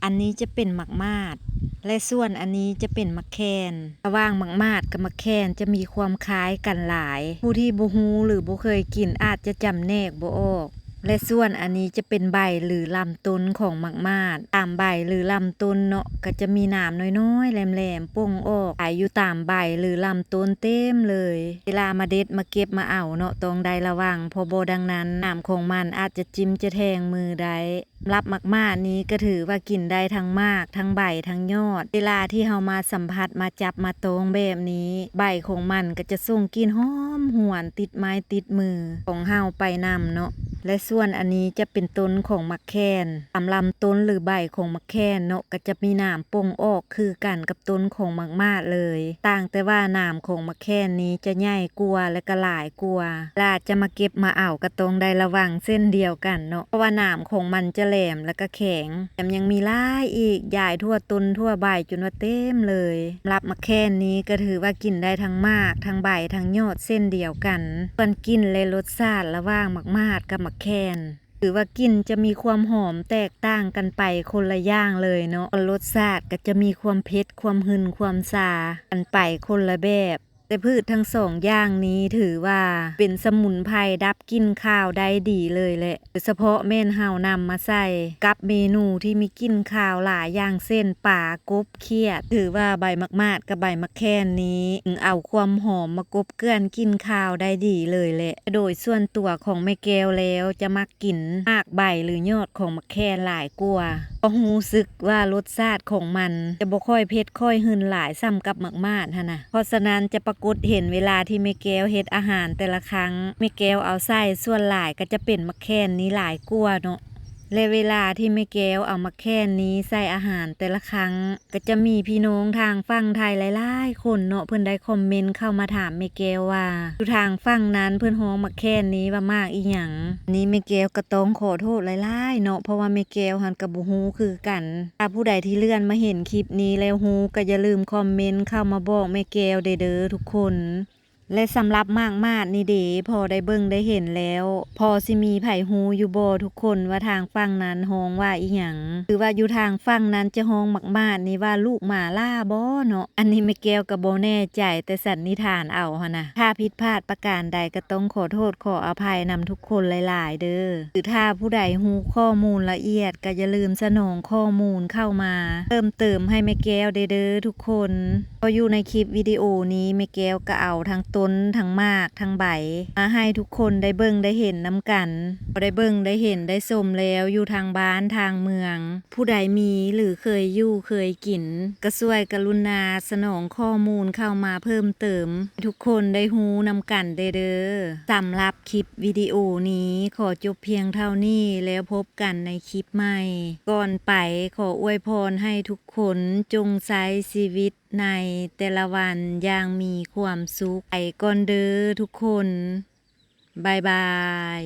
ອັນນີ້ຈະເປັນໝາກມາດ ແລະ ສ່ວນອັນນີ້ຈະເປັນໝາກແຂ່ນ. ລະຫວ່າງໝາກມາດກັບໝາກແຂ່ນຈະມີຄວາມຄ້າຍກັນຫຼາຍ. ຜູ້ທີ່ບໍ່ຮູ້ ຫຼື ບໍ່ເຄີຍກິນອາດຈະຈຳແນກບໍ່ອອກ. ແລະ ສ່ວນອັນນີ້ຈະເປັນໃບ ຫຼື ລຳຕົ້ນຂອງໝາກມາດ. ຕາມໃບ ຫຼື ລຳຕົ້ນເນາະ ກໍຈະມີໜາມນ້ອຍໆ ແຫຼມໆ ປົ່ງອອກ ຂາຍຢູ່ຕາມໃບ ຫຼື ລຳຕົ້ນເຕັມເລີຍ. ເວລາມາເດັດ ມາເກັບ ມາເອົາເນາະ ຕ້ອງໄດ້ລະວັງ ເພາະບໍ່ດັ່ງນັ້ນ ໜາມຂອງມັນອາດຈະຈິ້ມຈະແທງມືໄດ້. ສຳລັບໝາກມາດນີ້ກໍຖືວ່າກິນໄດ້ທັງໝາກ ທັງໃບ ທັງຍອດ. ເວລາທີ່ເຮົາມາສຳຜັດ ມາຈັບ ມາຕ້ອງແບບນີ້ ໃບຂອງມັນກໍຈະສົ່ງກິ່ນຫອມຫວນຕິດໄມ້ຕິດມືຂອງເຮົາໄປນຳເນາະ. ແລະ ສ່ວນອັນນີ້ຈະເປັນຕົ້ນຂອງໝາກແຂ່ນ. ຕາມລຳຕົ້ນ ຫຼື ໃບຂອງໝາກແຂ່ນເນາະ ກໍຈະມີໜາມປົ່ງອອກຄືກັນກັບຕົ້ນຂອງໝາກມາດເລີຍ. ຕ່າງແຕ່ວ່າໜາມຂອງໝາກແຂ່ນນີ້ຈະໃຫຍ່ກວ່າ ແລະ ກໍຫຼາຍ ກວ່າ. ເວລາຈະມາເກັບມາເອົາກໍຕ້ອງໄດ້ລະວັງເຊັ່ນດຽວກັນເນາະ ເພາະວ່າໜາມຂອງມັນຈະແຫຼມ ແລະ ກະແຂງ ແຖມຍັງມີຫຼາຍອີກ ຢາຍທົ່ວຕົ້ນທົ່ວໃບຈົນວ່າເຕັມເລີຍ. ສຳລັບໝາກແຂ່ນນີ້ກໍຖືວ່າກິນໄດ້ທັງໝາກ ທັງໃບ ທັງຍອດເຊັ່ນດຽວກັນ. ສ່ວນກິ່ນ ແລະ ລົດຊາດລະຫວ່າງໝາກມາດກັບໝາກແຂ່ນ ຖືວ່າກິ່ນຈະມີຄວາມຫອມແຕກຕ່າງກັນໄປຄົນລະຢ່າງເລີຍເນາະ. ລົດຊາດກໍຈະມີຄວາມເຜັດ ຄວາມຫຶ່ນ ຄວາມຊາກັນໄປຄົນລະແບບ. ແຕ່ພືດທັງສອງຢ່າງນີ້ຖືວ່າເປັນສະໝຸນໄພດັບກິ່ນຄາວໄດ້ດີເລີຍແຫຼະ ໂດຍສະເພາະແມ່ນເຮົານຳມາໃສ່ກັບເມນູທີ່ມີກິ່ນຄາວຫຼາຍ ຢ່າງເຊັ່ນ ປາ, ກົບ, ຂຽດ. ຖືວ່າໃບໝາກມາດກັບໃບໝາກແຂ່ນນີ້ ເອົາຄວາມຫອມມາກົບເກື່ອນກິ່ນຄາວໄດ້ດີເລີຍແຫຼະ. ໂດຍສ່ວນຕົວຂອງແມ່ແກ້ວແລ້ວຈະມັກ ກິນໝາກໃບ ຫຼື ຍອດຂອງໝາກແຂ່ນຫຼາຍກວ່າ ເພາະຮູ້ສຶກວ່າລົດຊາດຂອງມັນຈະບໍ່ຄ່ອຍເຜັດຄ່ອຍຫຶ່ນຫຼາຍສ່ຳກັບໝາກມາດຫັ້ນນະ. ເພາະສະນັ້ນຈະປາກົດເຫັນເວລາທີ່ແມ່ແກ້ວເຮັດອາຫານແຕ່ລະຄັ້ງ ແມ່ແກ້ວເອົາໃສ່ສ່ວນຫຼາຍກໍຈະເປັນໝາກແຂ່ນນີ້ຫຼາຍກວ່າເນາະ. ແລະ ເວລາທີ່ແມ່ແກ້ວເອົາໝາກແຂ່ນນີ້ໃສ່ອາຫານແຕ່ລະຄັ້ງ ກໍຈະມີພີ່ນ້ອງທາງຝັ່ງໄທຫຼາຍໆຄົນເນາະ ເພິ່ນໄດ້ຄອມເມັນເຂົ້າມາຖາມແມ່ແກ້ວວ່າ ຢູ່ທາງຝັ່ງນັ້ນເພິ່ນຮ້ອງໝາກແຂ່ນນີ້ວ່າໝາກອີ່ຫຍັງ. ອັນນີ້ແມ່ແກ້ວກໍຕ້ອງຂໍໂທດຫຼາຍໆເນາະ ເພາະວ່າແມ່ແກ້ວຫັ້ນກໍບໍ່ຮູ້ຄືກັນ. ຖ້າຜູ້ໃດທີ່ເລື່ອນມາເຫັນຄລິບນີ້ແລ້ວຮູ້ ກໍຢ່າລືມຄອມເມັນເຂົ້າມາບອກແມ່ແກ້ວແດ່ເດີທຸກຄົນ. ແລະ ສຳລັບໝາກມາດນີ້ເດ ພໍໄດ້ເບິ່ງໄດ້ເຫັນແລ້ວ ພໍຊິມີໃຜຮູ້ຢູ່ບໍ່ທຸກຄົນ ວ່າທາງຝັ່ງນັ້ນຮ້ອງວ່າອີ່ຫຍັງ ຫຼືວ່າຢູ່ທາງຝັ່ງນັ້ນຈະຮ້ອງໝາກມາດນີ້ວ່າລູກໝາລ່າບໍ່ເນາະ? ອັນນີ້ແມ່ແກ້ວກໍບໍ່ແນ່ໃຈ ແຕ່ສັນນິຖານເອົາຫັ້ນນະ. ຖ້າຜິດພາດປະການໃດກໍຕ້ອງຂໍໂທດຂໍອະໄພນຳທຸກຄົນຫຼາຍໆເດີ. ຫຼືຖ້າຜູ້ໃດຮູ້ຂໍ້ມູນລະອຽດ ກໍຢ່າລືມສະໜອງຂໍ້ມູນເຂົ້າມາເພີ່ມເຕີມໃຫ້ແມ່ແກ້ວແດ່ເດີທຸກຄົນ. ເພາະຢູ່ໃນຄລິບວິດີໂອນີ້ ແມ່ແກ້ວກໍເອົາທັງຕົ້ນ ທັງໝາກ ທັງໃບ ມາໃຫ້ທຸກຄົນໄດ້ເບິ່ງໄດ້ເຫັນນຳກັນ. ພໍໄດ້ເບິ່ງໄດ້ເຫັນໄດ້ຊົມແລ້ວ ຢູ່ທາງບ້ານທາງເມືອງ ຜູ້ໃດມີ ຫຼື ເຄີຍຢູ່ເຄີຍກິນ ກໍຊ່ວຍກະລຸນາສະໜອງຂໍ້ມູນເຂົ້າມາເພີ່ມເຕີມ ໃຫ້ທຸກຄົນໄດ້ຮູ້ນຳກັນແດ່ເດີ. ສຳລັບຄລິບວິດີໂອນີ້ ຂໍຈົບພຽງເທົ່ານີ້ ແລ້ວພົບກັນໃນຄລິບໃໝ່. ກ່ອນໄປ ຂໍອວຍພອນໃຫ້ທຸກຄົນຈົ່ງໃຊ້ຊີວິດໃນແຕ່ລະວັນຢ່າງມີຄວາມສຸກ. ໄປກ່ອນເດີທຸກຄົນ. ບາຍບາຍ.